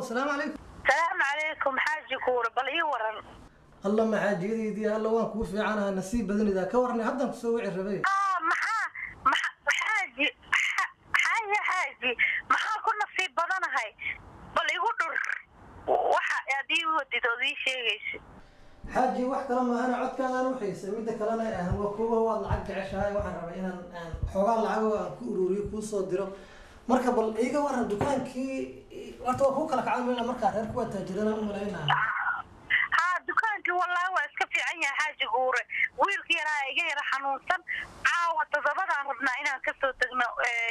Salaamu calaykum. Salaamu calaykum, Xaaji Kuure, bal ii waran. Alla, maxaajiyadaydii, alla waan kuu fiicanaha, nasiib badanidaa. Ka warnay, haddaan kusoo wici rabay. Maxaa xaaji, xaaji, xaaji, maxaa ku nasiib badanahay? Bal igu dhur waxa aad ii wadid ood ii sheegaysid. Xaaji, wax kale maahana, codkaadaan u xiisay. Midda kalena waa kuwa waad lacag jeceshahay. Waxaan rabay inaan xoogaa lacagoo aan ku ururiyo kuu soo diro. Marka bal iiga waran dukaankii horta, waa kuu kala kacaan mayna markaa reer kuwaa taajirana u malaynaa. Haa, dukaankii wallaahi waa iska fiican yahay, Xaaji Guure. Wiilka yaraa iga yara xanuunsan. Caawa 7-daan rabnaa inaan kasoo degno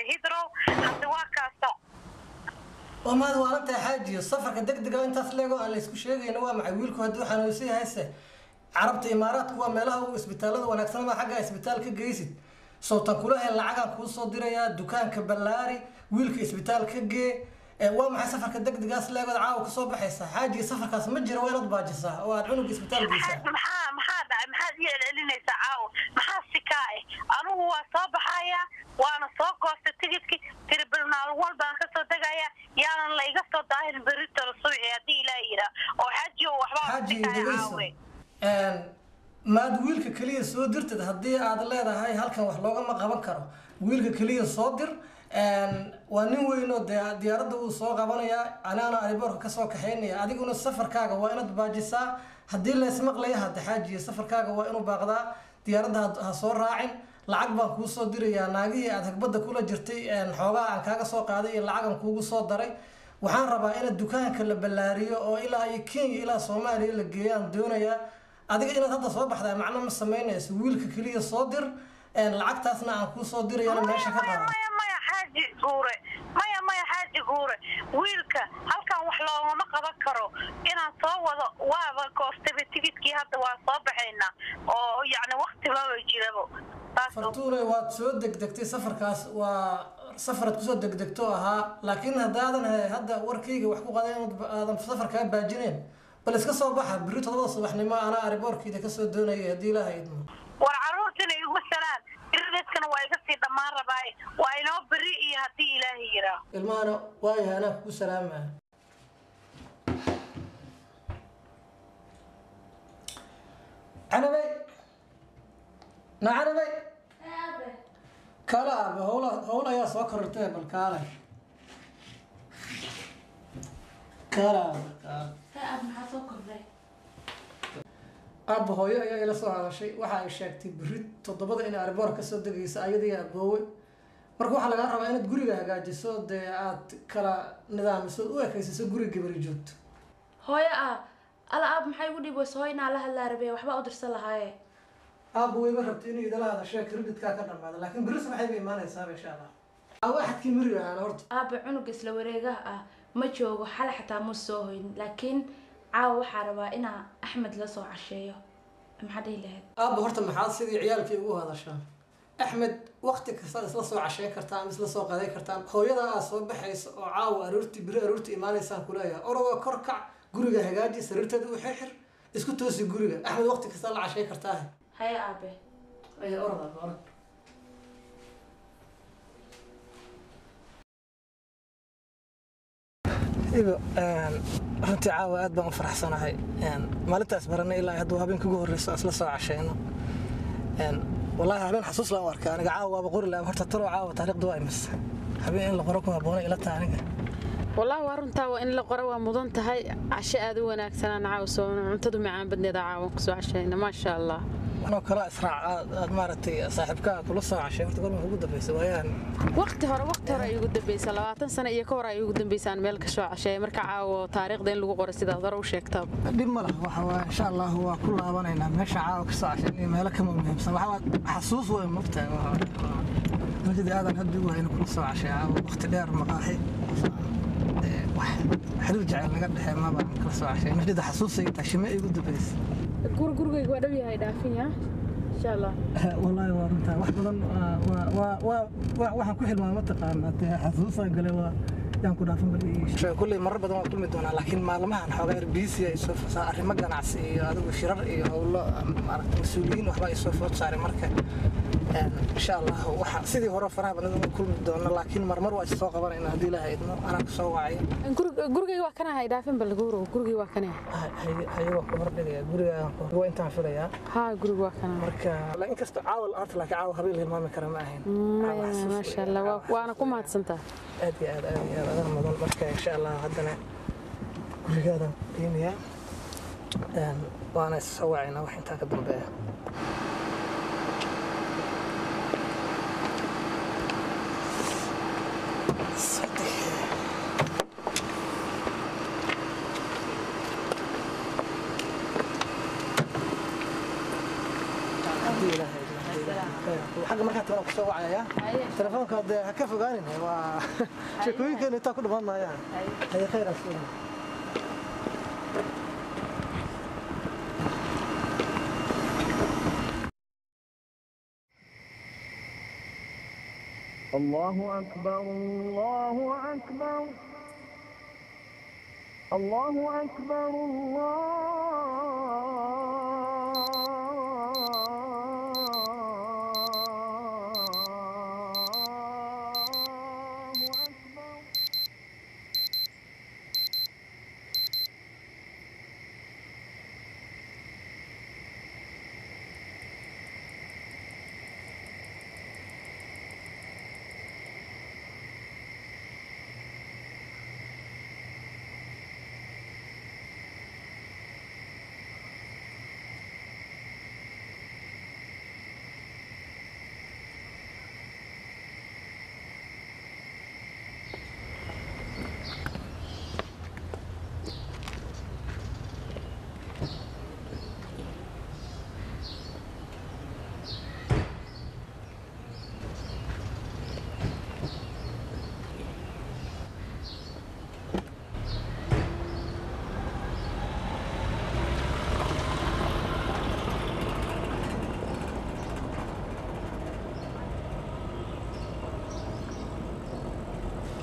Heathrow. Hadda waa kaasa. Waa maad waalantahay, xaajiyo? Safarka degdega intaas leego aan laysku sheegayna waa maxay? Wiilku hadduu xanuunsan yahay se, Carabta, Imaaraadku waa meelaha ugu isbitaalada wanaagsan, ma xagga isbitaal ka geysid? Sowtan kula hel lacagaan kuu soo dirayaa, dukaanka ballaari, wiilka isbitaal ka gee. Waa maxay safarka degdegaas leegood caawa kasoo baxaysa? Xaajiga, safarkaas ma jiro, waa inaad baajisaa oo aad cunuga isbitaal geysaa. Xaaji, maxaa dhacay? Maxaad ii celcelinaysaa caawa? Maxaa si kaa ah? Anugu waa soo baxayaa, waana soo goostay tigidki. Terminal 1 baan kasoo degayaa. Yaanan la iga soo daahin berritolo subaxii haddii Ilaah yiraa oo xaaji oo waxbaa Xaaji, si kaa dhegeyso. Caawe. Maad wiilka keliya soo dirtid haddii aad leedahay halkan wax loogama qaban karo? Wiilka keliya soo dir. Waa nin weyn oo dee diyaaradda wuu soo qabanayaa, anaana airportka kasoo kaxaynaya. Adiguna safarkaaga waa inaad baajisaa haddii laysmaqlaya. Hadda xaajiya, safarkaaga waa inuu baaqdaa, diyaaradda ha soo raacin. Lacag baan kuu soo dirayaa, naagihii aad hagbadda kula jirtay xoogaa aan kaaga soo qaaday iyo lacagan kuugu soo daray. Waxaan rabaa inaad dukaanka la ballaariyo oo ilaa iyo Kenya, ilaa Soomaaliya la geeyaan doonayaa. Adiga inaad hadda soo baxdaa macno ma samaynayso. Wiilka keliya soo dir, lacagtaasna aan kuu soo dirayana meesha ka Maya. qaado. Maya, maya, Xaaji Guure, maya, maya, Xaaji Guure, wiilka halkan wax loogama qaban karo. Inaan soo wado waaba goostayba tigidkii, hadda waa soo baxaynaa oo yacni wakti maba jirabo taas. Fartuune, waad soo degdegtay. Safarkaas waa safaraad kusoo degdegto ahaa, laakiin haddaadan hadda warkayga wax ku qadan aadan safarkaa baajineen, bal iska soo baxa berri 7-da subaxnimo, anaa airportkiida kasoo doonayay haddii Ilaaha idmo. War carruurtina igu salaan, credit-kana waa iga sii dhammaan rabaaye. Waa inoo berri iyo haddii Ilaahay yiraa. Ilmahana waayahay, anaa kugu salaamaya. Canabay, na Canabay, kaala aabe, howla howl ayaa soo korortee, bal kaalay, kaala aabe, kaala. Aab, maxaa soo kordhay? Aabba, hooyo ayaa ila soo hadashay. Waxa ay sheegtay berri 7-da in airport kasoo degaysa ayadii aboowe. Marka waxaa lagaa rabaa inaad guriga hagaajiso, dee aad kala nidaamiso, u ekaysiso guriga gabari joogto. Hooyo ah? Ala aab, maxay igu dhibayso? Hooyo inaa la hadlaa rabee, waxbaa u dirsan lahaaye. Aabba, wayba rabtay inay idala hadasho, creditkaa ka dhamaada, laakiin berri subaxay bay imaanaysaaba insha Allah. Aawo, axadkii miri ahaan horta. Aaba, cunuga isla wareegaha ah ma joogo, xale xataa ma soo hoyn, laakiin caawa waxaa rabaa inaa Axmed la soo casheeyo. Maxaa dhihi lahayd? Aabba, horta maxaad sidii ciyaalkii ugu hadashaa? Axmed waqti kastaad isla soo casheyn kartaan ama isla soo qaday kartaan. Hooyadaa aad soo baxaysa oo caawa aroortii, beri aroortii imaanaysaan kuleeyahay. Orodoo kor kac, guriga hagaaji, sariirteeda u xirxir, isku toosi guriga. Axmed waqti kastaa la casheyn kartaa. Haye aabe. Aya, orod aabba, orod. Ibo, runtii caawa aad baan u faraxsanahay. Maalintaas baranay ilaa hadduu habeenka ugu horreyso isla soo casheyno. Wallaahi habeen xasuus laan u arkaa aniga. Caawa waaba qori lahaa horta. Talow caawa taariikhdu waa imis? Habeen in la qoro ku habboona ila tahay aniga. Wallaahi waa runtaa, waa in la qoro, waa mudan tahay. Casho aad u wanaagsanaan caawa soo cuntadu macaan badneeda caawan kusoo cashayna, maasha Allah. Anoo kala israac aad maaragtay saaxiibkaa kula soo cashay horta golma ugu dambaysa waayaan? Waqti hore, waqti hore ay ugu dambaysa, 20 sano iyo ka hor ay ugu dambaysa aan meel ka soo casheeyay. Marka caawo taariikhda in lagu qoro sidaad hore u sheegtaa. Dhib ma laha, waxa waa insha Allah waa ku laabanaynaa meesha caawa ka soo cashay iyo meelo kama muhiimsan. Waxa waa xasuus way mogtahay. Runtii aadan hadda ugu hayno kula soo cashay caawa waqti dheer maqaaxi wax xiriir jacayl naga dhexee maba aan kala soo cashay. Nafdida xasuusay tahay shime igu dambaysa. Gurigayga waa dhow yahay, dhaafin ya insha Allah. Wallaahi waa runtaa, wax badan waa waxaan ku xilmaamay mataqaanaa, dee xasuusaan gale waa Yaan ku dhaafin bal ii kulley marar badan waan kulmi doonaa, laakiin maalmahan xoogaa yar busy ay soo saa arrimo ganacsi iyo adigu shirar iyo howlo maaragtay mas-uuliyiin waxba ay soo food saaray. Marka insha Allah waxa sidii hore faraha badan uma kulmi doono, laakiin marmar waa is soo qabanayna haddii Ilaahay idmo, anaa ku soo wacaya. Gurigayga waa kanahay, dhaafin bal guuro, gurigayga waa kanahay. Haye, waan ku hordhigayaa guriga, waa intaan filayaa. Haa, guriga waa kanahay. Marka inkastoo caawa la-aanta, laakiin caawa habeen la hilmaami kara ma ahayn. Maasha Allah, waana ku mahadsantaa. Aad iyo aad, aad iyo aad adan mudan. Marka insha Allah haddana gurigaadan qiimayaa, waana is soo wacaynaa wax intaa ka dambeeya. Xagga markaa tagana kusoo wacaya telefoonka, dee ha ka fogaanin, waa sheekooyinkeena intaa ku dhamaan maayaan. Haye, khayr aan suugna. الله أكبر الله أكبر الله أكبر الله أكبر.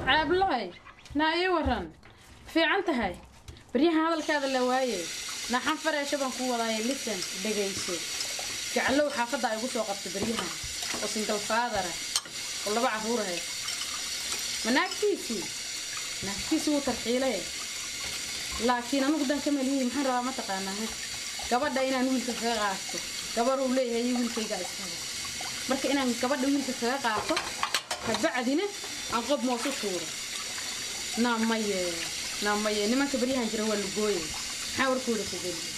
Caabloy, naa ii waran, fiican tahay? Baryahan hadalkaada la waayey. Naxan fareesha baan ku wadaaye, listen, dhegayso. Gacalow xaafadda ay igu soo qabtay baryahan oo single father ah oo laba carruur haysta. Ma naagtiisii naagtiisii wuu tarxiilay, laakiin anigu dan ka malihi. Maxaan rabaa ma taqaanaa? Gabadha inaan wiilka kaga qaato, gabar uu leeyahay iyo wiilkayga isqabo. Marka inaan gabadha wiilka kaga qaato, kabacdina aan qob moosu tuuro. Naa maye, naa maye, nimanka baryahan jira waa lugooye. Maxaa warkooda ku geliye?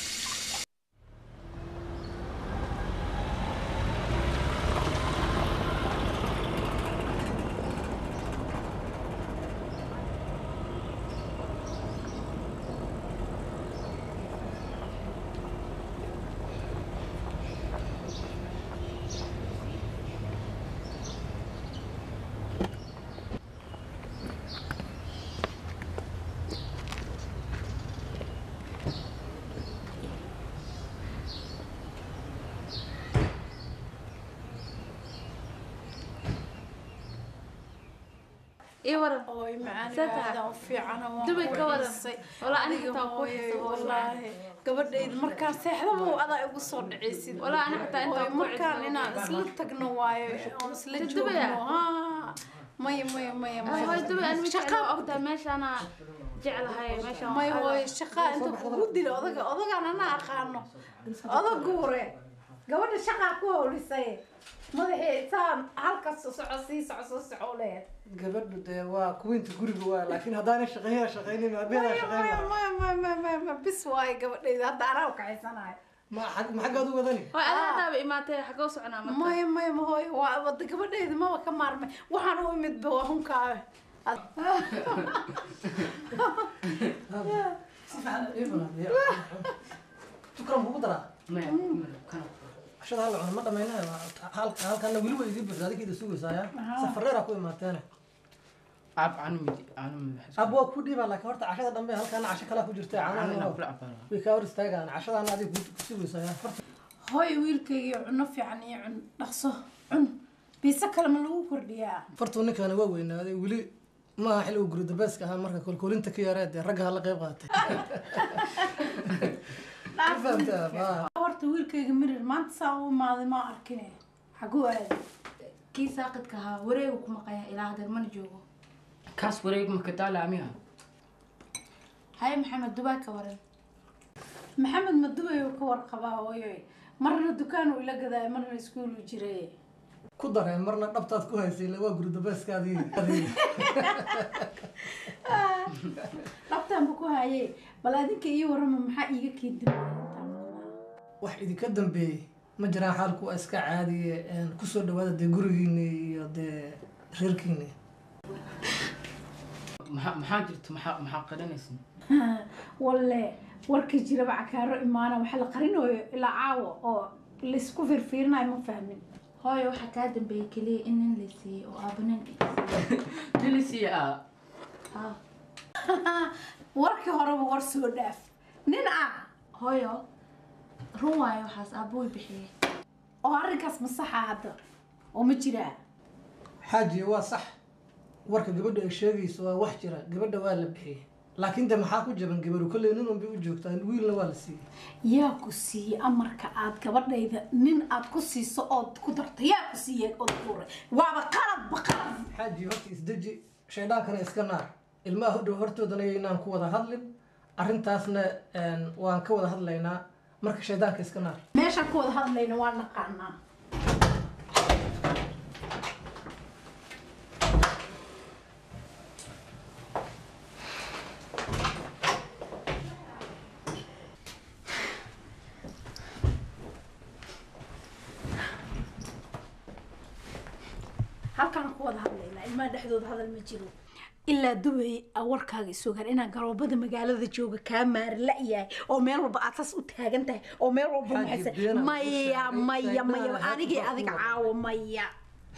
Ii waran. Oy macaan. See tahay? Aad u fiican waan Dubay ka waran. xiisay. Walaa aniga Adiga xitaa ku hooyo, xiisay, hooyo. Wallaahi gabadhayda markaan seexdaba adaa igu soo dhacaysid. Walaa aniga xitaa intaan Hooyo, ku markaan cidlo. Inaan isla tagno waayo oon isla Ta Dubay ah? joogno. Haa. Maya maya maya maya. Hooyo, Dubay aniga Shaqa jecel ogtahay, meeshaana jeclahay meeshaan. Maya hooyo, shaqaa inta kugu dilo odaga, odagaan anaa aqaano, odag guure gabadha shaqaa ku howlisay madaxii saan halkaas soco, sii soco, soo soco u leeyahay. Gabadhu dee waa kuwiinta guriga waa, laakiin haddaanay shaqeeyaa shaqaynin aabaheedaa shaqayn maya lahaa. Maya maya maya maya maya, bis waaye gabadhayda hadda anaa u kaxaysanayo. Ma xag ma xaggaad u wadani? Hooyo, adiga haddaaba imaatay, xagee u soconaa marka? Maya maya ma hooyo, waa wada gabadhayda maba ka maarmay, waxaan u imidba waa hunkaawe. Si fiican ii cunaa, tukran kugu daraa. Cashada hal cuno ma dhamaynayo halkana weli waa idii buuxda, adiga idin sugaysaaya, safareeraa ku imaateene. Ab canu midi canu midi. Ab waa ku dhiibaa, laakiin horta cashada dhambe halkaana casho kalaa ku jirta. Canu caanaha inaan kula cabaa. Way kaa hor istaagaan, cashadaana adiga ku sugaysaaya horta. Hooyo, wiilkaygiio cuno fiican iyo cun, dhaqso cun, biise kale ma lagu kordhiyaa? Fartuu ninkaani waa weynaaday weli. Maaha xilligu guri dambeeska ahaa marka kolkolinta ka yaree dee ragga hala qayb qaatay. Ma fahamtaa? Horta wiilkayga Mirir maanta saa u imaaday ma arkine, xaguu aaday? Kii saaqidka ahaa wareegu ku maqaya ilaa hadeer mana joogo. Kaas wareeg ma ka taala miya? Haye Maxamed, Dubai ka waran? Maxamed ma Dubay uu ka warqabaa hooyoy? Marna dukaan uu ila gadaayo, marna iskuul uu jiray. Ku dareen marna dhabtaad ku haysay ila waa guri dambeeskaadii. Dhabtaan buu ku hayay. Bal adinka ii warrama, maxaa iiga kii dambeeyay intaan maqnaa? Wax idinka dambeeyey ma jiraan, xaalku waa iska caadiye. Kusoo dhawaada dee gurigiini iyo dee reerkiini. Maxaa jirta? Maxaa qarinaysin? Walle warkii jiraba cakaaro imaana waxa la qarinooyo ilaa caawa oo laisku fiirfiirinayo ma fahmin. Hooyo, waxaa kaa dambeeyey keliya in nin la siiyey oo aaba nin siiyey. Dilisiya ah? Haa. Warkii horeba war soo dhaaf nin ah. Hooyo, run waayo waxaas, aabbo way bixiyey. Oo arrinkaas ma saxa hadda oo ma jiraa? Xaaji, waa sax warka gabadha ay sheegayso, waa wax jira, gabadha waa la bixiyey. Laakiin de maxaa ku jaban? Gabaru kolley nin unbay u joogtaa, wiilna waa la siiyey. Yaa ku siiyey amarka aad gabadhayda nin aad ku siiso ood ku darto? Yaa ku siiyey ood kuuray? Waaba qaladba qalad. Xaaji, horta isdeji, shaydaankana iska naar. Ilmaha hodhow hortoodana yaynaan ku wada hadlin arrintaasna, waan ka wada hadlaynaa. Marka shaydaanka iska naar. Meeshaan ku wada hadlayna waa naqaanaa. Halkaan ku wada hadlaynaa, ilmaha dhexdooda hadal ma jiro. Ilaa Dubay aa warkaaga isugaan inaan garoobada magaalada jooga kaa maari la-yahay oo meel walba aad saas u taagan tahay oo meel walba Xaaji, maxayse beenaan ku maya sheegay. Maya maya Shaydaan anigii haatu adiga baa kuu caawo maya.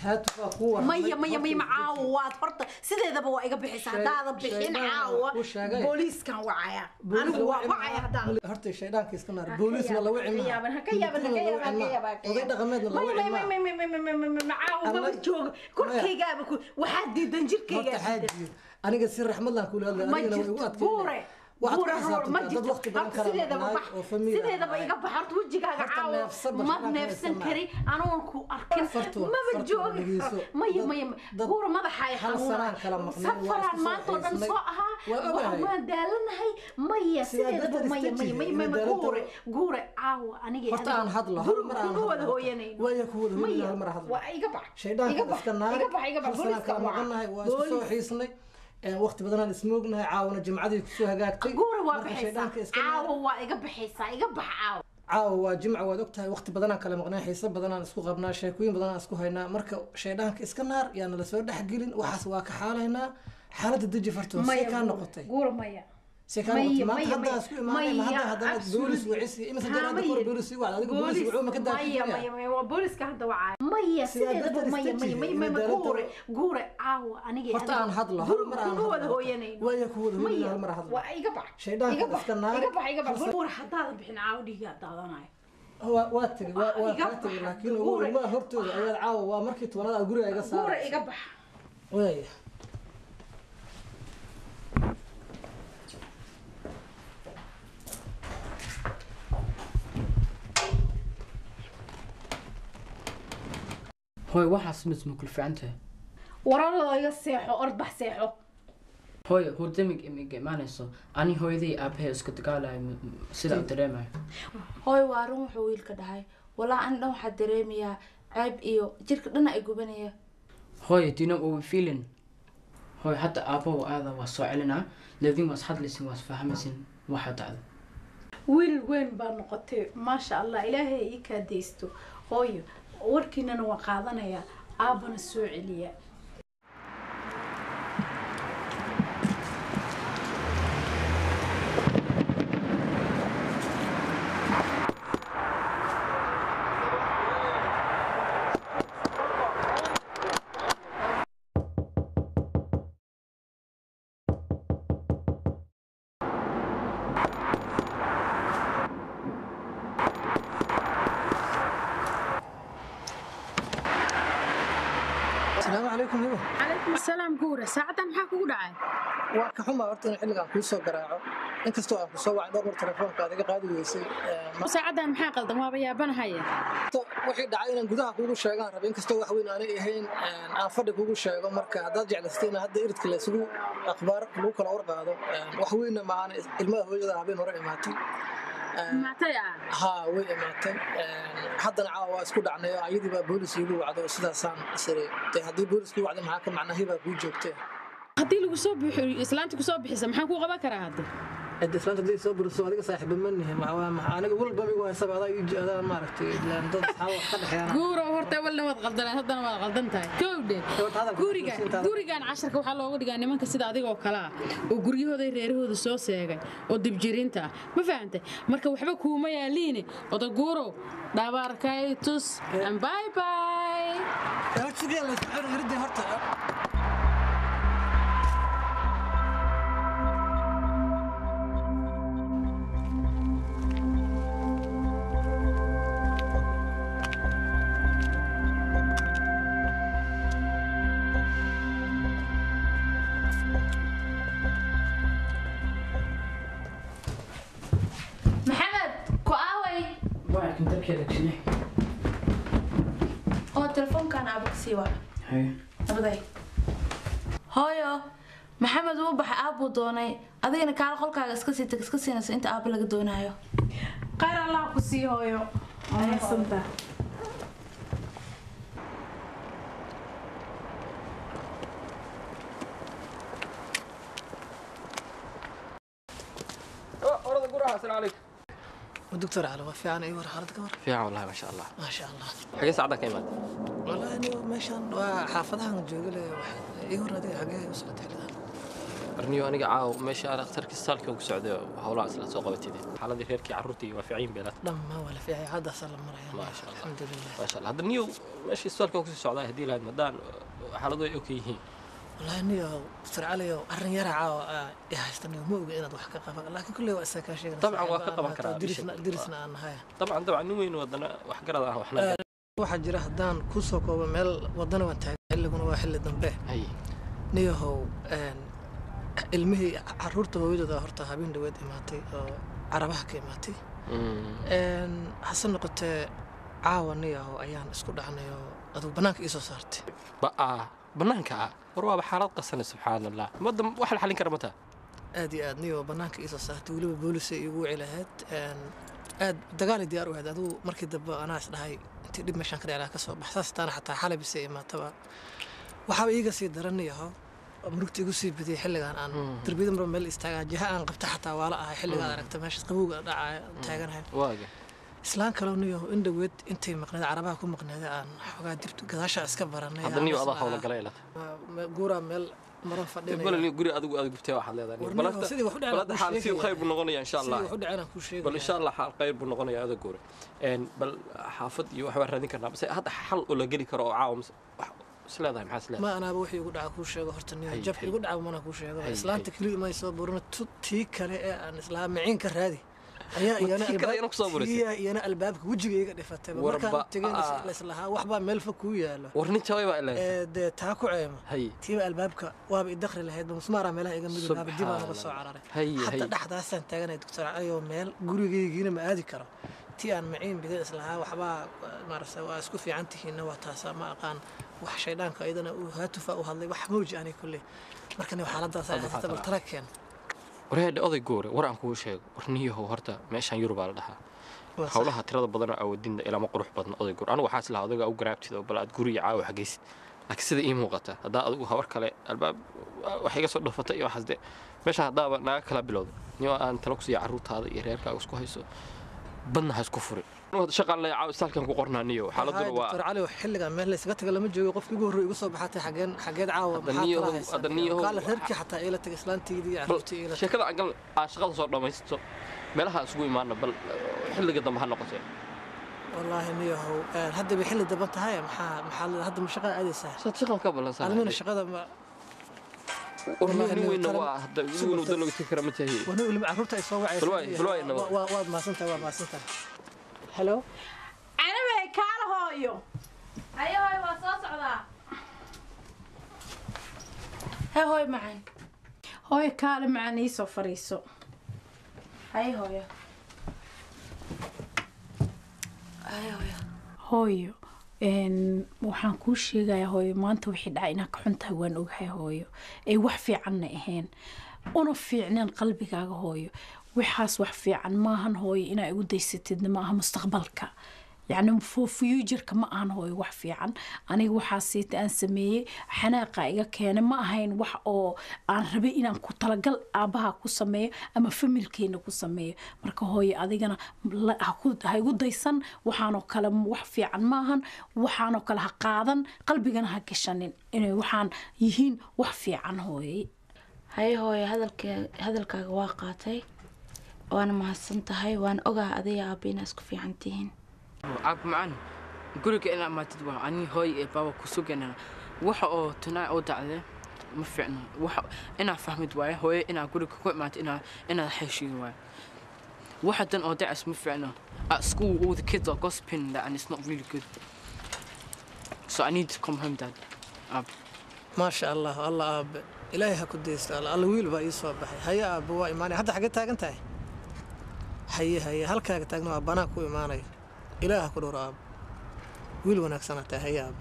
Haatu baa kuu warramay. Maya maya maya Horta caawo waad horta sideedaba waa iga bixisa haddaada bixin shaydaan caawa ku sheegay. Booliiskan wacaya. Booliis anigu la waa wici wacaya maaha. haddaan Horta shaydaanka iska naar. Booliisna la wici ha ka maaha. yaaban, ha ka yaaban, ha ka Military la yaaban, ha wici ka maaha. yaaban, ha ka Oday yaaban. dhaqameedna la wici maya maaha. maya maya maya maya maya caawa maba Alla- joogo korkaygaaba ku waxaa diidan Horta jirkaygaa diidan. xaaji, aniga si raxmad laan kula hadlay, Ma adigana way igu jirto adkeynay. Buure Waxaad ku buure roor ma xisaabtantaa dad jirto waqti badan horta kala sideedaba maqnaay bax oo family sideedaba ahay. iga bax horta wejigaaga Horta caawa neefsan ba ma shaqaan neefsan kala kari anoon ku arkin Fartuun, maba fartuun, joogi dhegeyso. karo maya maya Dad buure madaxay hal sanaan kala maqneen, waa safaraan isku soo maanta oo dhan xiisnay. soo ahaa. Waa ogahay. Waan daalanahay maya Sidaa sideedaba darteed maya maya istajihi, maya maya inay daalan guure tahay. guure caawa aniga Horta aan hadlo, hal mar aan kuma wada hadlo. hooyanayno. Waaya ku wada hooyanayno, Maya, hal mar aan hadlo. waa iga bax Shaydaanka iga bax iska naar. iga bax iga bax Hal sanaan booliiska kala waca. maqannahay, waa isku soo Booliis. xiisnay. Waqti badanaan ismoognahay, caawana jimcadii kusoo hagaagtay. Guure waa Marka baxaysaa shaydaanka iska naar. caawa waa iga baxaysaa, iga bax caawa. Caawa waa jimca, waad ogtahay waqti badanaan kala maqnaa, xiise badanaan isku qabnaa, sheekooyin badanaan isku haynaa. Marka shayddaanka iska naar, yaana lasoo dhexgelin waxaas, waa ka xaalaynaa. Xaaladda deji fartoon. See kaa noqotay? Guure maya. See kaa noqotay maanta? Hadda isku imaanay ma hadda haddana boolis wicisi imise jeer hadda kor boolis sii wacda adiga boolis wuxuu ma ka maya maya maya waa booliska hadda wacaya maya Sidaa sideedaba darteed maya maya istajihi, maya maya inay guure guure caawa aniga Horta aan hadlo, hal mar aan kuma wada hadlo. hooyanayno. Waaya ku wada hooyanayno, Maya, hal mar aan hadlo. waa iga bax Shayddaanka iga bax iska naari. iga bax iga bax Hal guure haddaadan bixin caawa dhiigaa daadanayo. Waa tegey, waa Iga kaa tegey bax, laakiin guure. ilmaha hortooda ayaad caawa waa markii 10aad aad guriga iga guure saarayso. Iga bax. Waaya. Hooyo, waxaas mis ma kula fiican tahay? Wararada iga seexo, ordbax seexo. Hooyo, hurdamig imiga imaanayso. Ani hooyaday aabahay isku dagaalayo sida u dareemayo. Hooyo, waa run wuxuu wiilka dhahay. Walaa ani dhan waxaa dareemayaa ceeb iyo jirka dhan ay gubanaya. Hooyo, do you know what we're feeling? Hooyo, hadda aabbahu aada waa soo celinaa leedin, waa is hadlaysin, waa is fahmaysin waxa dhacda. Wiil weyn baa noqotay, maasha Allah, ilaahay ii kaa deysto. Hooyo, warkiinana waan qaadanayaa, aabbana soo celiya. Asalaamu calaykum hibo. Calaykum asalaam guura, saacadan maxaa kugu dhacay? Waa ka xumaa horta in xilligan kuu soo garaaco, inkastoo aan ku soo wacay dhowr mar telefoonka aad iga qaadi weysay. Saacadan maxaa qaldan? Waaba yaabanahaya. Wixii dhacay inaan gudaha kuugu sheegaan rabay, inkastoo wax weyn aanay ahayn aan fadhi kuugu sheego. Marka haddaad jeclaysatay in hadda iridka la isugu akhbaar lagu kala warqaado, wax weynna maana ilmaha hooyada habeen hore imaatay. Imaatay ah? Haa, way imaatay. Haddana caawa waa isku dhacnay oo ayadii baa boolis iigu wacdo, sidaasaan isiri dee haddii boolis kuu wacdo maxaa ka macnaa hibaa kuu joogtee. Haddii lagu soo buuxiyo islaanta kusoo bixisa maxaan kuu qaban karaa hadda? Cid islaanta haddii soo buriso adiga saaxiiba ma nihin, aniga walba migu haysaba adaa ii adaa maaragtay ilaan dad asxaab wax ka dhexeeyaan. Guurow horta walna waad qaldanayd, haddana waad qaldan tahay. Kowdhe guriga gurigan casharka waxaa looga dhigaa nimanka sida adigoo kale ah oo guryahooda reerahooda soo seegay oo dibjiriinta ah, ma fahantay? Marka waxba kuuma yaaliine oda guurow, dhabaarkay tus and bye bye. Horta Maxamed, ku aaway? Waa kan dabkeeda gshinay. Oo telefoonkan aaba kasii wac. Haye. Nabaday. Hooyo, Maxamed wuu baxay, aabbuu doonay. Adigana kaala qolkaaga iska sii tag, iska siinayso inta aabba laga doonayo. Khayr Allah ku sii hooyo. Waa mahadsantahay. Orada guraha, asalaamu calaykum. Doctor Cali, waa fiican, ii war xaalad ka war. Fiican wallahi, maasha Allah. Maasha Allah. Xagee saacdan ka imaatay? Wallahi anigu meeshan waa xaafadahan jooga le. Ii war adiga, xagee u socotay xillidan? Arniyo aniga caaw meesha aan dhakhtarka isbitaalka ugu socday howlaha isla soo qabatay. Xaaladii reerkii carruurtii waa fiican beelaad. Dhammaan waa la fiicay, haddaasaa la maraya. Maasha Allah. Alxamdulilah. Maasha Allah. Hadda niyo meesha isbitaalka ku sii socdaa haddii lahayd madaan xaaladu ay okay yihiin. Wallahi niyo Doctor Cali, arrin yara caawa i haysta niyo, ma oga inaad wax ka qaban, laakiin kulley waa isaga kaa sheegana. Dabcan waa ka qaban karaa. Dirisna aan nahay. Dabcan dabcan, nin weyn wadana wax garad ah waxna. Waxaa jira haddaan kuu soo koobo, meel wadana waan taagan, xilliguna waa xilli dambe. Niyahow, ilmihii carruurta hooyadooda horta habeen dhaweed imaatay oo carabaha ka imaatay. Hase noqotee caawa niyahow ayaan isku dhacnay oo adugu bannaanka ii soo saartay. Ba'a bannaanka ah, war waaba xaalad qasana, subxaan Allah. Madda wax la xalin kara mata. Aad iyo aad niyo, bannaanka ii soo saartay, weliba boolisay iigu wici lahayd, aad dagaalay diyaar u ahayd. Adigu markii dambe anaa is dhahay intii dhib meeshaan ka dhaclaa ka soo bax, saas taana xataa xalay bisay imaataba. Waxaaba iiga sii daran niyahow, murugta igu sii badiyay xilligan aan darbiyada marba meel istaagaa, jiha aan qabta xataa waala ahay xilligaad aragta meeshaas qabowga dhacaya taaganahay. Waaga islaan kaloo niyahow in dhaweed intay maqneed carabaha ku maqneed aan xoogaa dib gadaasha iska baranay. Hadda niyo adaa hawla galay ilata. Guuraa meel maran fadhinaya. Bal guri adigu aad gubtay waxaad leedahay. Bal sidii wax u dhacay bal xaal si khayr buu noqonayaa insha Allah. Sidii wax u dhacay aan ku sheegay. Bal insha Allah xaal khayr buu noqonayaa adag guure. Bal xaafad iyo wax baan raadin karnaa, bas hadda xal oo la geli karo oo caawa wax isleedahay, maxaa isleedahay? Ma anaaba wixii igu dhaca kuu sheego horta niyo, jabka igu dhaca mana kuu sheego. Islaanta keliya may soo burino, tii kale ee aan islaam miciin ka raadi ayaa iyana albaabka wejiga iga dhifatay markaan tegeen islahaa waxbaa meel fog kuu yaalo. War nin jabay baa ilaa dee taa ku ceema tiiba albaabka waaba idakri lahayd, musmaaraa meelaha iga midow dib aan uga soo cararay. Hadda dhexdaasaan taaganay Doctor Cali oo meel gurigaygiina ma aadi karo. Tii aan maciin bidin islahaa waxbaa maaragtay waa isku fiican tihiinna waa taasa, ma aqaan wax shaydhaanka iyadana uu haatufa u hadlay wax mawji anay kulley. Marka nin xaaladaas ay haysata, bal tala keen. Wareedha oday goore, war aan kuu sheego. War niyahow, horta meeshaan Yurubaa la dhahaa, howlaha tirada badan oo awoodinda ilama qurux badan oday goor. Anigu waxaa islahaa odayga u garaabtid oo bal aad guriga caawa xagaysid, laakiin sida ii muuqata haddaa adigu habar kale albaab wax iga soo dhafatay iyo waxaas de meesha haddaaba naga kala bilowda. Niyo aan talo kusiiya, carruurtaada iyo reerkaaga isku hayso, badna ha isku furin. Shaqaan la caaw istaalkan ku qornaa niyo, xaaladuna waa Doctor Cali, xilligan meel la iskaga taga lama joogo. Qofkii ugu horreeyay igu soo baxatay xageen xageed caawa maxaa tala haysaa? Kaale reerkii xataa ila tagay, islaanteydii iyo carruurtii ila. Sheekada aan gal aan shaqada soo dhamaysto, meelaha isugu imaana, bal xilliga dambe ha noqotee. Wallaahi niyahow hadda bay xilli dambe tahay, maxaa hadda ma shaqada aadaysaa? Saad shaqada ka ballansan. Almina shaqada ma Warniyo nin weyn waa hadda nin weyn waddo lagu tegi kara ma tahi. Warniyo ilma carruurta ay soo wacaysaa. Balwaay balwaay. Waad mahadsantahay, waad mahadsantahay. Hello. Anabay kaala hooyo. Haye hooyo, waa soo socdaa. Hee hooyo macaan. Hooyo kaale macaan, iisoo fariiso. Haye hooyo. Haye hooyo. Hooyo, waxaan kuu sheegayaa hooyo, maanta wixii dhacay inaad ka xun tahay waan ogahay hooyo, ay wax fiicanna ahayn una fiicneen qalbigaaga hooyo. Waxaas wax fiican maahan hooyo, inaa igu daysatidna ma aha mustaqbalka, yacni for future-ka ma ahan hooyo wax fiican. Aniga waxaa siita aan sameeyey xanaaqa iga keenay, ma ahayn wax oo aan rabay inaan ku talagal aabbaha ku sameeyo ama familkeena ku sameeyo. Marka hooyo, adigana ha igu daysan waxaanoo kale, wax fiican maahan. Waxaanoo kale ha qaadan, qalbigana ha gashanin inay waxaan yihiin wax fiican hooye. Haye hooyo, hadalkaaga waa qaatay, waana mahadsan tahay, waana ogaha adiga aabba inaa isku fiican tihiin. Aab macaan, guriga inaa imaatid waa ani hooy ee baaba ku suganana. Waxa oo tunaa oo dhacday ma fiicno, waxa inaa fahmid waaye hooyo, inaa guriga ku imaatid, inaad heshiin waaye. Waxa dan oo dhacas ma fiicno. At school all the kids are gossiping that, and it's not really good, so I need to come home, Dad. Aab. Maasha Allah, Allah aabe, ilaahay ha ku deysto. Alla, alla, wiil baa ii soo baxay. Haye aabe, waa imaanaya hadda. Xaggee taagan tahay? Haye haye, halkaaga taagna, waa banaan ku imaanayo. Ilaah ha ku dhowro aabe, wiil wanaagsanaa tahay. Haye aabe,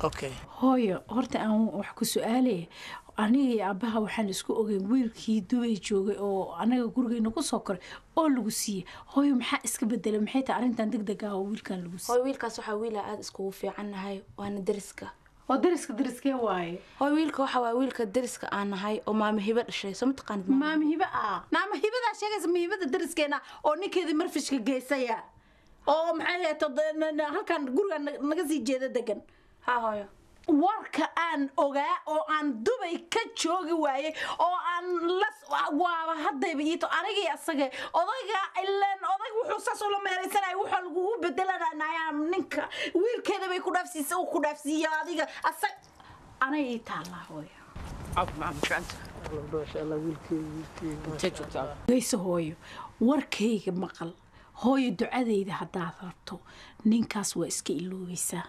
okay. Hooyo, horta aan wax ku su-aalaya. Aniga iyo aabbaha waxaan isku ogeyn wiilkii Dubay joogay oo anaga gurigeena ku soo koray oo lagu siiyey. Hooyo, maxaa iska bedelay? Maxay tahay arrintan deg deg ah oo wiilkan lagu siiyey? Hooyo, wiilkaas waxaa wiila aada iskugu fiican nahay, waana deriska. Oo deriska, deriskee waaye? Hooyo, wiilka waxa waa wiilka deriska aan nahay oo maamo Hibe dhashay, soo ma taqaanid? Maamo Hibe ah? Naama Hibadaa sheegaysa, ma Hibada deriskeena oo ninkeedii marfishka geysaya oo maxay ahayd halkan guriga naga sii jeeda degan? Ha hooyo. Warka aan ogaa oo aan Dubay ka joogi waayey oo aan la waaba haddayba iito anigii asaga odayga ileen odayg wuxuu saas ula meeraysanaya, waxaa lagugu bedelanaya ninka wiilkeeda bay ku dhaafsiisay uu ku dhaafsiiyo adiga asag anay ii taallaa hooyo. Aab macaan, ma fiicanta? Maasha Allah, wiilkeyga, wiilkeyga. Intee joogta, aab? Geyso hooyo, warkayga maqal hooyo. Ducadayda haddaad rabto, ninkaas waa iska iloobaysaa.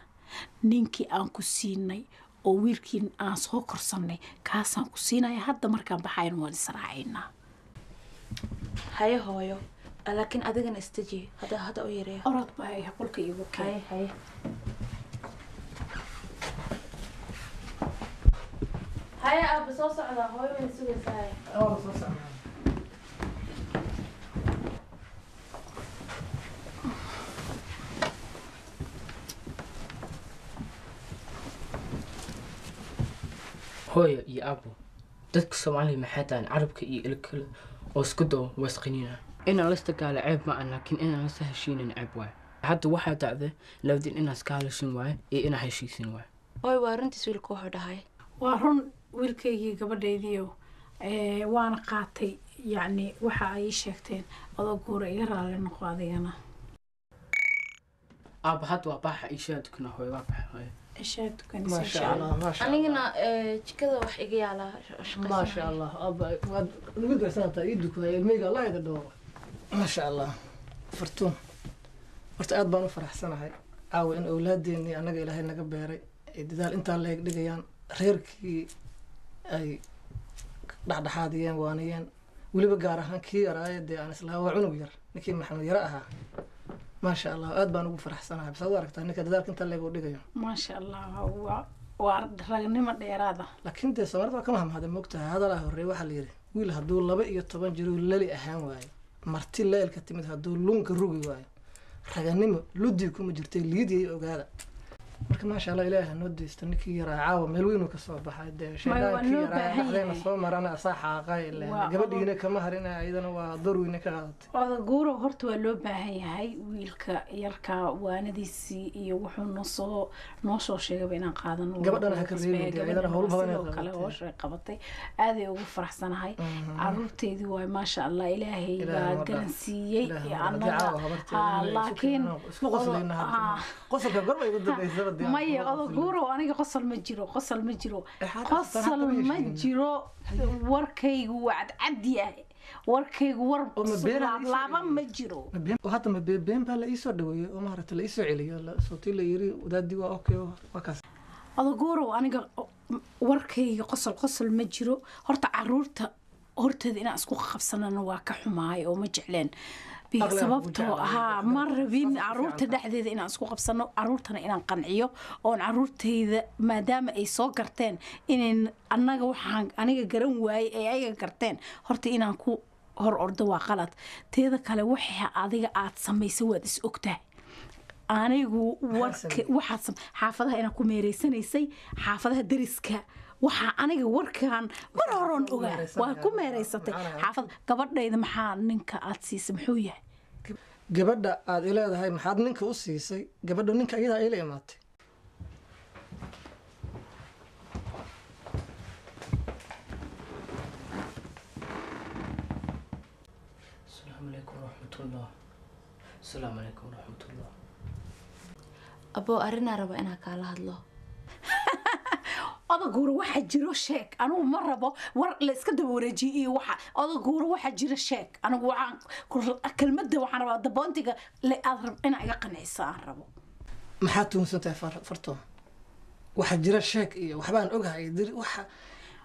Ninkii aan ku siinay oo wiilkii aan soo korsannay, kaasaan ku siinaya hadda. Markaan baxayn waan israacaynaa. Haye hooyo, laakiin adigana istaji, hadda u yareeyo. Orod baa qolka iigu keen. Haye haye. Haye aabba, soo socda, hooyo way sugaysaa. Waa soo socdaa. Hooyo iyo aabo, dadka Soomaaliya maxay tahay carabka iyo ilkale oo isku dao waa isqaniina. Inaan la isdagaalo ceeb ma aha, laakiin inaan lasa heshiinin ceeb waaye. Hadda waxaa dhacday labadin inaan iska hadashin waaye iyo inaan heshiisin waaye. Hooyo, waa runtiis wiilka wuxuu dhahay. Waa run wiilkaygii, gabadhaydiio, waana qaatay. Yacni waxa ay ii sheegteen adoo guura iga raali noqo adigana. Aaba, hadda waa baxa, ishaa tukana hooyo, waa baxa hooyo. Ishaa tukanaysa. Maasha Allah, maasha Allah. Anigana jikada wax iga yaalaa. Maasha Allah aaba, waad nagu ducsantaa, ii dukuhay ilmeyga, Allah ida dhowro. Maasha Allah. Fartuun, horta aad baan u faraxsanahay caawa in awlaadeenii annaga Ilaahay naga beeray ay dadaal intaa leeg dhigayaan, reerkii ay dhexdhexaadiyeen, waaniyeen, weliba gaar ahaan kii yaraaye dee aan islahaa waa cunug yar, ninkii Maxamed Yare ahaa. Maasha Allah, aad baan ugu faraxsanahay. Bas ad u aragtaa ninka dadaalka intaa leeg uu dhigayo. Maasha Allah, waa ragnimo dheeraada. Laakiin dee Soomaalida waa ka mahmahday, moogtahay, hadalaa horreey waxaa la yidhi: wiil hadduu 12 jiro lali ahaan waayo, marti leelka timid hadduu luunka rugi waayo, raganimo ludii kuma jirtay liidiyay. Ogaada marka, maasha Allah, Ilaahi hanoo deysto. Ninkii yaraa caawa meel weyn uu kasoo baxay dee. Maya, waa shaydaankii loo yaraa baahan dhexdeena yahay. soo marana asaa xaaqay ileen. Gabadhiina kama harina, iyadana waa door weyne ka qaadatay. Odaguuro, horta waa loo baahan yahay wiilka yarka waanadiisii iyo wuxuu noo soo sheegaba inaan qaadano. Waa Gabadhana ha lagu ka qasbaya. reebin dee, iyadana Gabadhana hawl waa badan ay sidoo kale qabatay. Hawsha ay qabatay aaday ugu faraxsanahay. Caruurteydii waay, maasha Allah, Ilaahay Ilaahay baa noo dhaaf. garan siiyey. Ilaahay noo dhaaf. Annaga Caawa habarteeda ha, inay isku laakiin isku qoslayna hadda. Qosolka gorba igu dambaysaba dee. Maya, odaguuro, aniga qosol ma jiro, qosol ma jiro. Eh, hadda Qosol hadda ma ma heshiin. jiro. Warkaygu waa cadcad yahay, warkaygu war Oo ma beenaa la ii soo laaba celiyey? Ma jiro. Ma oo hadda ma been baa la iisoo dhaweeyey oo maaragtay la iisoo celiyo, sootii la yiri wadaadii waa okay, waa kaas. Odaguurow, aniga warkayga qosol qosol ma jiro. Horta caruurta horteeda inaan isku qabsanana waa ka xumaay oo ma jecleen. Aqli aan kugu Sababtoo jeclahay. Haa, ma rabin Saas ku caruurta fiican tahay. dhexdeeda inaan isku qabsano, caruurtana inaan qanciyo oon caruurtayda, maadaama ay soo garteen inayn annaga waxaan aniga garan waayey ay ayaga garteen, horta inaan ku hor ordo waa qalad. Teeda kale, waxa adiga aad samaysay waad is ogtahay. Anigu warka sameeyey? Waxaad xaafadaha inaan ku meereysanaysay, xaafadaha deriska, waxaa aniga warkan mar horoon ku ogaa. meereysanaya. Waa ku meereysatay Macnaha- xaafad. Gabadhayda maxaa ninka aad siisay? Muxuu yahay? Gabadha aad ileedahay maxaad ninka u siisay, gabadha ninka iyadaa ila imaatay. Asalaamu calaykum waraxmatullah. Asalaamu calaykum waraxmatullah. Aboo, arrinaa raba inaa kaala hadlo. Odaguura, waxa jiro sheeg. Anigu ma rabo war la iska daba wareejiyo iyo waxa. Odaguura, waxa jiro sheeg. Anigu waxaan kelmadda waxaan rabaa daboontiga le aad rab inaa iga qanciso aan rabo. Maxaad tuhunsan tahay, Fartoon? Waxa jira sheeg iyo waxbaan ogahay dir waxa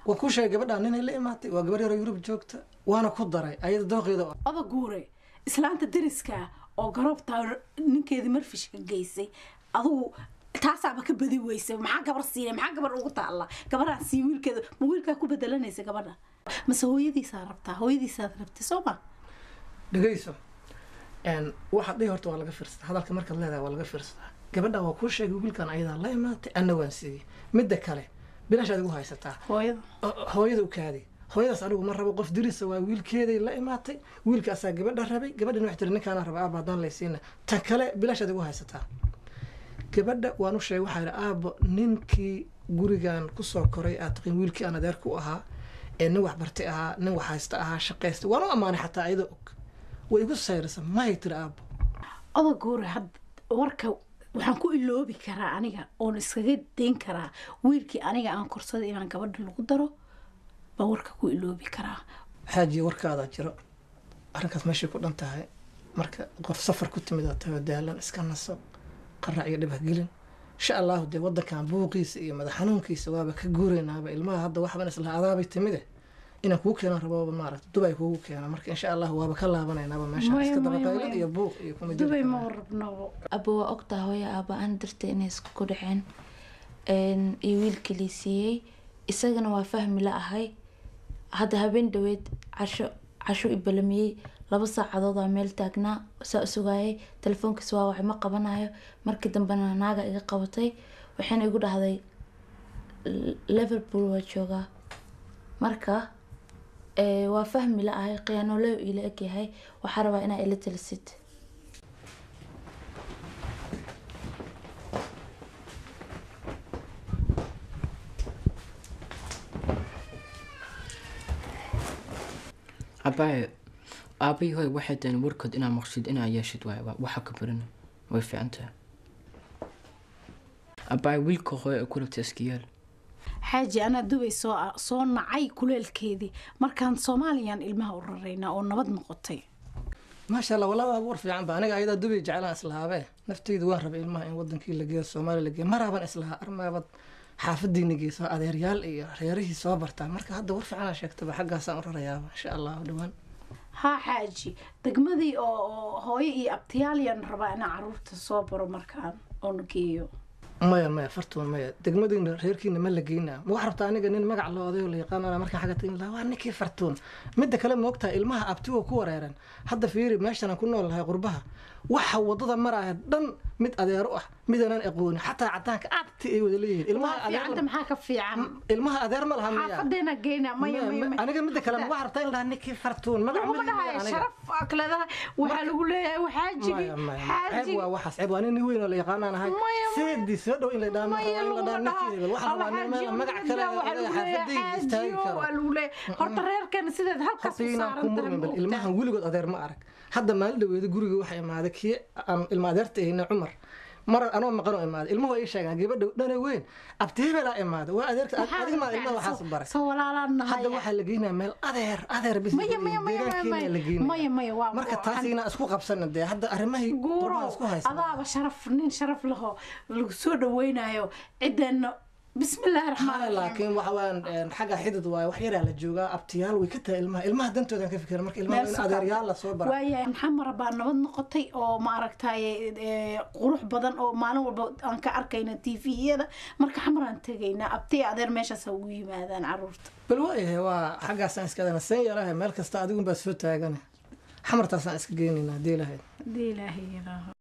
waan kuu sheegay. Gabadhaan ninay la imaatay, waa gabar yaroo Yurub joogta, waana ku daray ayada dooqeeda. Odaguure, islaanta deriska oo garoobta ninkeedii marfishka geysay, adugu taasaaba ka badi weysay. Maxaa gabar siinay? Maxaa gabar ugu taalla? Gabaraan sii wiilkeeda, ma wiilkaa ku bedelanaysa gabadha mase hooyadiisaa rabtaa? Hooyadiisaad rabtay, soo ma? Dhegeyso, waxaad dhihi horta waa laga fiirsadaa hadalka markaad leedahay, waa laga fiirsadaa. Gabadha waa kuu sheegay, wiilkan ayadaa la imaatay, anna waan siiyey. Midda kale, bilaashaad igu haysataa. Hooyada. Hooyada u kaadi. Hooyadaas anigu ma rabo, qof dirisa waa. Wiilkeeday la imaatay, wiilkaasaa gabadha rabay, gabadhina waxay tiri ninkaana raba aaba haddaan laysiina. Tan kale, bilaashaad igu haysataa. Gabadha waan u sheegay, waxaa yidhi aabbo ninkii gurigan kusoo koray aad taqiin, wiilkii aan adeerku ahaa ee nin waxbartay ahaa, nin wax haysta ahaa, shaqaysta, waan u ammaanay xataa ayadoo og. Way igu sayrisa, mahay tiri aabbo. Odaguure, had warka waxaan ku iloobi karaa aniga oon iskaga dayn karaa wiilkii aniga aan korsaday inaan gabadha lagu daro baa warka ku iloobi karaa. Xaajiye, warkaadaa jiro, arrinkaas meeshay ku dhan tahay. Marka qof safar ku timid aad tahay oo daalan, iska naso, qarac iyo dhib ha gelin. Insha Allahu dee wadankan buuqiisa iyo madax xanuunkiisa waaba ka guuraynaaba. Ilmaha hadda waxban isla adaabay timide inaan kugu keenan rabooba, maaragta, Dubay kugu keena. Marka insha Allahu waaba ka laabanaynaaba meeshaan. Maya, iska maya, dabaqaylo maya. iyo buuq iyo kuma jiri Dubay ma karaan. rabnabo. Abo, waa ogtaa hooyo aaba aan dartay inay isku ku dhaceen iyo wiilkii lii siiyey isagana waa fahmi la ahay. Hadda habeen dhaweed casho i balamiyey, 2 saacadood aa meel taagnaa saa u sugaayay. Telefoonkiis waa waxay ma qabanayo. Markii dambena naaga iga qabatay, waxayna igu dhahday Liverpool waa joogaa. Marka waa fahmi la ahay, khiyaanolew ila egyahay. Waxaa rabaa inaa ila talisid. Abaaye, aabihii hooy waxay tahay warkood inaa maqshid, inaa yeeshid waay. Waxa ka barina way fiican tahay. Abaaye, wiilka hooyo ay ku rabtay iska yeel. Xaaji, anaa Dubay soo nacay kuleelkeedii. Markaan Soomaaliyaan ilmaha u raraynaa oo nabad noqotay. Maasha Allah, walaa waa war fiican ba. Aniga ayadaa Dubay jeclaan islahaabee, naftaydu waan rabay ilmaha in wadankii la geeyo, Soomaaliya la geeyo. Maraaban islahaa armaabad xaafadiina geyso, adeeryaal iyo reerihii soo bartaa. Marka hadda war fiicanaa sheegtaba, xaggaasaan u rarayaaba insha Allahu dhawaan. Haa xaaji, degmadii oo hooyo iyo abtiyaalyaan rabaa inaan caruurta soo baro markaan oon geeyo. Maya, maya, Fartuun, maya. Degmadiina reerkiina ma la geynaa. Ma wax rabtaa aniga nin magac loo odayo la yaqaan anaa markaan xagga tagin lahaa waa ninkii Fartuun? Midda kale, ma ogtahay ilmaha abti oo ku wareeran? Hadda fiiri meeshan aan ku nool lahay, qurbaha, waxa wadada maraya dhan mid adeero ah, midaanaan aqoonin, xataa cadaanka abti ay wada leeyihiin ilmaha. Waa fiicanta, maxaa ka fiican? Ilmaha adeer ma laha miya? Xaafadeena geyna. Maya, maya, maya. Aniga midda kale, ma wax rabtaa in lahaa ninkii Fartuun magac Laguma ma lihi dhahayo. aniga? Sharaf akleedaha waxaa lagu leeyahay xaajigi. Maya, maya, ceeb. Xaajigi. Waa waxaas ceeb, waa nin weyn oo la yaqaanaan ahay. Maya, maya. Seedii soo dhow in la dhaamo Maya, in la laguma dhaamo ninkii hebel. Waxaa dhaha. rabaa nin meel magac kale Waxaa lagu xaafadayda leeyahay istaagi xaajiyo karo. waa lagu leeyahay. Horta reerkeena sideed halkaas u Horta inaan ku saaran tahay, murmin ma bal ogtahay? Ilmahan weligood adeer ma arag. Hadda maalin dhaweeda guriga waxaa imaaday kii aan ilma adeerta ahayna, Cumar. Mar anoo maqan oo imaaday, ilmuhu ay sheegaan gabadha dhane weyn abti hebelaa imaaday, waa adeerka. Maxaa Adiga maa ilmaha fiican? waxaas baray? Soo walaalaan nahay. Hadda waxaa la geynayaa meel adeer adeer bis Maya, maya, maya, maya, deegaankeena la maya. geynaya. Maya, maya, Marka taas inaan isku qabsana dee hadda arrimahii Guuro qurbaha isku haysan. Adaaba sharaf, nin sharaf laho lagu soo dhaweynayo ciddeenna. Bismillaahi raxmaani raxiim. Laakiin waxa weeyaan xagga xidid waaye, wax yaraa la joogaa, abtiyaal way ka tahay ilmaha. Ilmaha dantoodan ka fikira marka ilmaha in adeeryaal la soo bara. Waayahay, maxaa baa nabad noqotay oo ma aragtaye qurux badan oo maalin walba aan ka arkayna TV-yada. Marka Xamaraan tegaynaa, abti adeer meeshaas ha ugu yimaadaan caruurta. Bal waayahay, waa xaggaasaan iska adana seen yarahay, meel kasta adigun baa soo taagane, Xamartaasaan iska geynaynaa haddii Ilahayd. Haddii Ilaahay yiraaho.